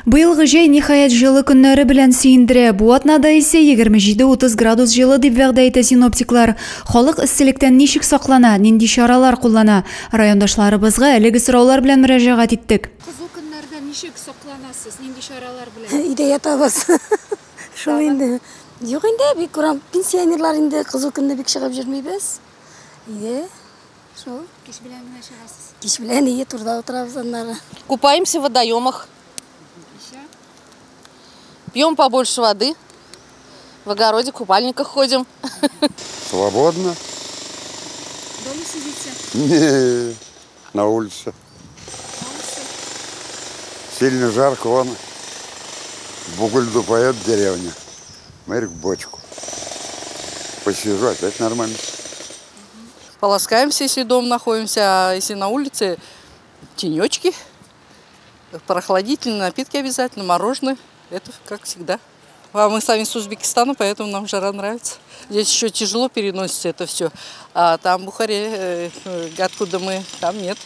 Быелгы җәй, ниһаять, җылы көннәре белән сөендерә. Бу атнада исә 27-30 градус җылы дип вәгъдә итә синоптиклар. Халык эсселектән ничек саклана, нинди чаралар куллана? Райондашларыбызга әлеге сораулар белән мөрәҗәгать иттек. Кызу көннәрдә ничек сакланасыз, нинди чаралар белән? Өйдә ятабыз. Шул инде. Юк инде, бик урам пенсионерлар инде кызу көнне бик чыгып йөрмибез. Өйдә. Шул. Кич белән генә чыгасыз. Кич белән өйдә турда утырабыз аннары. Купаемся в водоемах. Пьем побольше воды. В огороде в купальниках ходим. Свободно. Дома сидите? Не, на улице. Сильно жарко, вон Бугульду поет в деревне. Мэрик в бочку. Посижу, опять нормально. Полоскаемся, если дома находимся, а если на улице, тенечки, прохладительные напитки обязательно, мороженое. Это как всегда. А мы сами с Узбекистана, поэтому нам жара нравится. Здесь еще тяжело переносится это все. А там в Бухаре, откуда мы, там нет.